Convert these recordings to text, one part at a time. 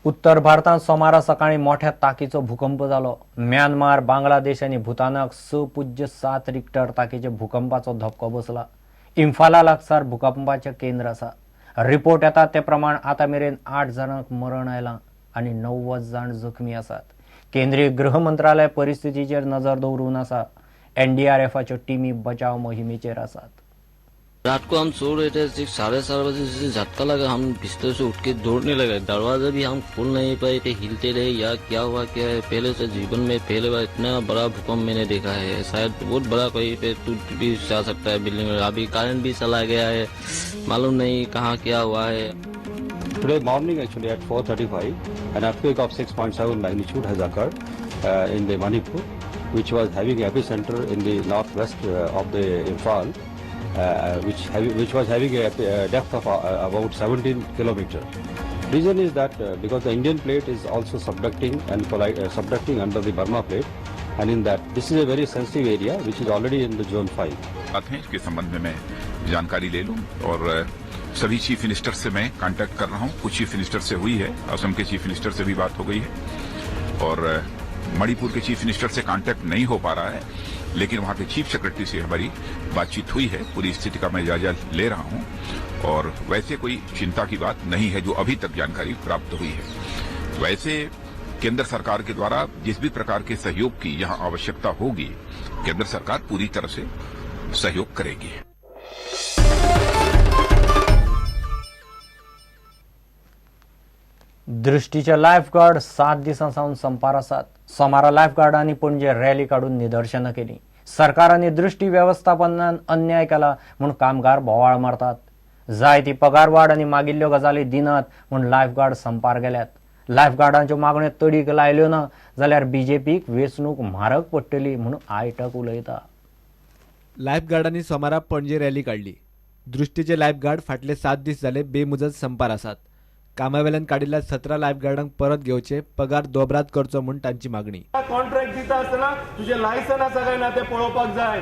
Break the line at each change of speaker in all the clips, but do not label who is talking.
उत्तर भारतांत सोमारा सकाळी मोठ्या ताकीचो भूकंप जालो. म्यानमार, बांगलादेश आनी भूतानाक 6.7 रिक्टर ताकीचे भूकंपाचो धपको बसला. इम्फाला लागसार भूकंपाचें केंद्र आसा. रिपोर्ट येता ते प्रमाण आतां मेरेन 8 जाणांक मरण आयलां आनी 90 जाण जखमी आसात. केंद्रीय गृह मंत्रालय परिस्थितीचेर नजर दवरून आसा. एनडीआरएफाच्यो टिमी बचाव मोहिमेचेर आसात.
रात को हम सो रहे थे, ठीक 4:30 बजे जैसे झटका लगा, हम बिस्तर से उठ के दौड़ने लगे। दरवाजा भी हम खोल नहीं पाए थे, हिलते रहे। या क्या हुआ क्या है, पहले से जीवन में पहले बार इतना बड़ा भूकंप मैंने देखा है। शायद बहुत बड़ा कहीं पे टूट भी जा सकता है बिल्डिंग में। अभी करंट भी चला गया है, मालूम नहीं कहाँ क्या हुआ है।
Today morning, actually at 4:35, an earthquake of 6.7 magnitude has occurred in the Manipur, which was having epicenter in the northwest of the Imphal, which was having a depth of about 17 kilometer. Reason is that because the Indian plate is also subducting and subducting under the Burma plate, and in that this is a very sensitive area which is already in the zone 5.
बात है, इसके संबंध में मैं जानकारी ले लूं और सभी chief minister से मैं contact कर रहा हूं। कुछ चीफ मिनिस्टर से हुई है, असम के चीफ मिनिस्टर से भी बात हो गई है और मणिपुर के चीफ मिनिस्टर से कांटेक्ट नहीं हो पा रहा है, लेकिन वहां के चीफ सेक्रेटरी से हमारी बातचीत हुई है। पूरी स्थिति का मैं जायजा ले रहा हूं और वैसे कोई चिंता की बात नहीं है जो अभी तक जानकारी प्राप्त हुई है। वैसे केंद्र सरकार के द्वारा जिस भी प्रकार के सहयोग की यहां आवश्यकता होगी, केंद्र सरकार पूरी तरह से सहयोग करेगी।
दृष्टीचे लायफगार्ड 7 दिसां सावन संपार आसात. सोमारा लायफगार्डांनी पणजे रॅली काडून निदर्शनां केली. सरकारांनी दृष्टी वेवस्थापनान अन्याय केला म्हूण कामगार बोवाळ मारतात. जाय ती पगारवाड आनी मागिल्ल्यो गजाली दिनात म्हूण लायफगार्ड संपार गेल्यात. लायफगार्डांच्यो मागण्यो तडीक लायल्यो ना जाल्यार बीजेपीक वेंचणूक म्हारग पडटली म्हूण आयटक उलयता.
लायफगार्डांनी सोमारा पणजे रॅली काडली. दृष्टीचे लायफगार्ड फाटले 7 दीस जाले बेमुजत संपार आसात. कामावेल्यान काडिल्ल्या 17 लायफगार्डांक परत घेवचे, पगार दोबरात करचो म्हूण तांची मागणी.
कॉन्ट्रॅक्ट दिता आसतना तुजें लायसन आसा काय ना तें पळोवपाक जाय,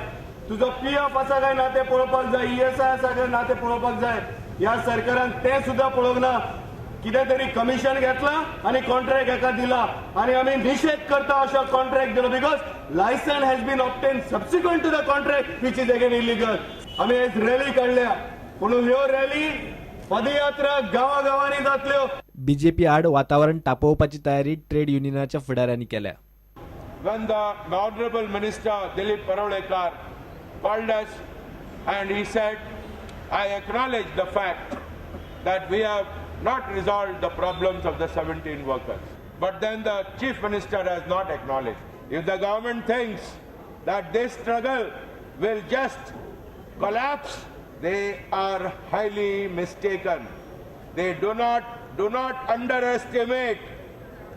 तुजो पीएफ आसा काय ना तें पळोवपाक जाय, ईएसआय आसा काय ना तें पळोवपाक जाय. ह्या सरकारान तें सुद्दां पळोवंक ना. कितें तरी कमिशन घेतलां आनी कॉन्ट्रॅक्ट हेका दिला आनी आमी निशेध करता अशो कॉन्ट्रॅक्ट दिलो, because licence has been obtain subsequent to the contract which is again illegal. आमी आयज रॅली काडल्या, पूण ह्यो रॅली पदयात्रा गांवागांवांनी जातल्यो.
बीजेपी आड वातावरण तापोवपाची तयारी ट्रेड युनियनाच्या फुडाऱ्यांनी केल्या.
When the Honorable Minister Dilip Parolekar called us and he said, I acknowledge the fact that we have not resolved the problems of the 17 workers. But then the Chief Minister has not acknowledged. If the government thinks that this struggle will just collapse, they are highly mistaken. They do not underestimate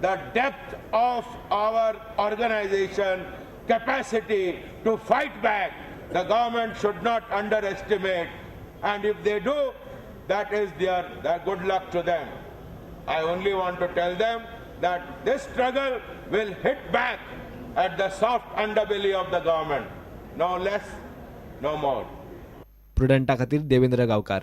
the depth of our organization capacity to fight back. The government should not underestimate, and if they do, that is their good luck to them. I only want to tell them that this struggle will hit back at the soft underbelly of the government. No less, no more.
प्रुडंटा खातीर देवेंद्र गांवकार.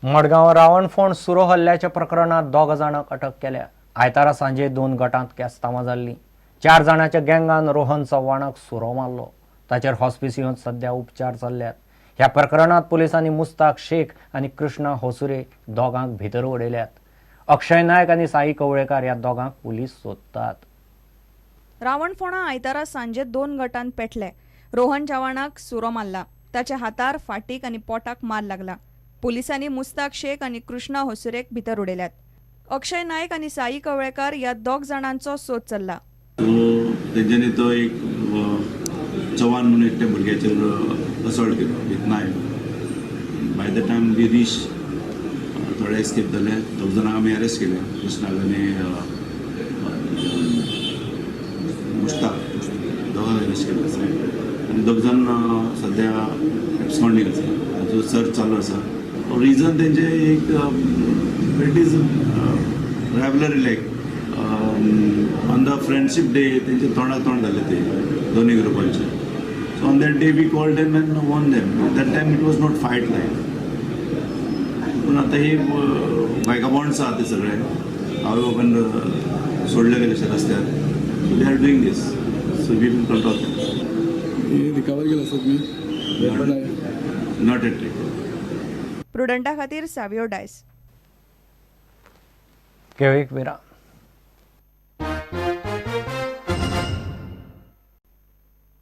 मडगांव रावणफोंड सुरो हल्ल्याच्या प्रकरणात 2 जाणांक अटक केल्या. आयतारा सांजे 2 गटांत केस्तांवां जाल्लीं. 4 जाणांच्या गँगान रोहन चव्हाणाक सुरो मारलो. ताचेर हॉस्पिसियोंत सध्या उपचार चल्ल्यात. ह्या प्रकरणांत पुलिसांनी मुस्ताक शेख आनी कृष्णा होसुरे दोगांक भितर उडयल्यात. अक्षय नायक आनी साई कवळेकार ह्या दोगांक पुलीस सोदतात.
रावणफोंडा आयतारा सांजे 2 गटांत पेटले. रोहन चव्हाणाक सुरो मारला. ताच्या हातार, फाटीक आनी पोटाक मार लागला. पुलिसांनी मुस्ताक शेख आनी कृष्णा होसुरेक भितर उडयल्यात. अक्षय नायक आनी साई कवळेकार ह्या 2 जाणांचो सोद चल्ला.
तेंच्यांनी तो एक चव्हाण म्हणून एकट्या भुरग्याचेर असॉल्ट केलो with knife. By the time we reach थोडे एस्केप जाले. 2 जाणांक आमी अरेस्ट केले, कृष्णाक आनी मुश्ताक, दोगांक अरेस्ट केले आसा आनी 2 जाण सद्या एब्सकॉन्डींग आसा. ताचो सर्च चालू आसा. रिजन तेंचे एक it is rivalry, like on the friendship day तेंचे तोंडाक तोंड जाले ते दोनूय ग्रुपांचे. So on that day we called them and warn them. That time it was not fight like, पूण पूण आतां ही वेगाबॉन्ड्स आहा ते सगळे आवय बापायन सोडले गेले अशे रस्त्यार, so they are doing this, so we will control.
Recover केलं असत मी.
Not at recover.
प्रुडंटा खातीर सावियो डायस.
घेवया एक विराम.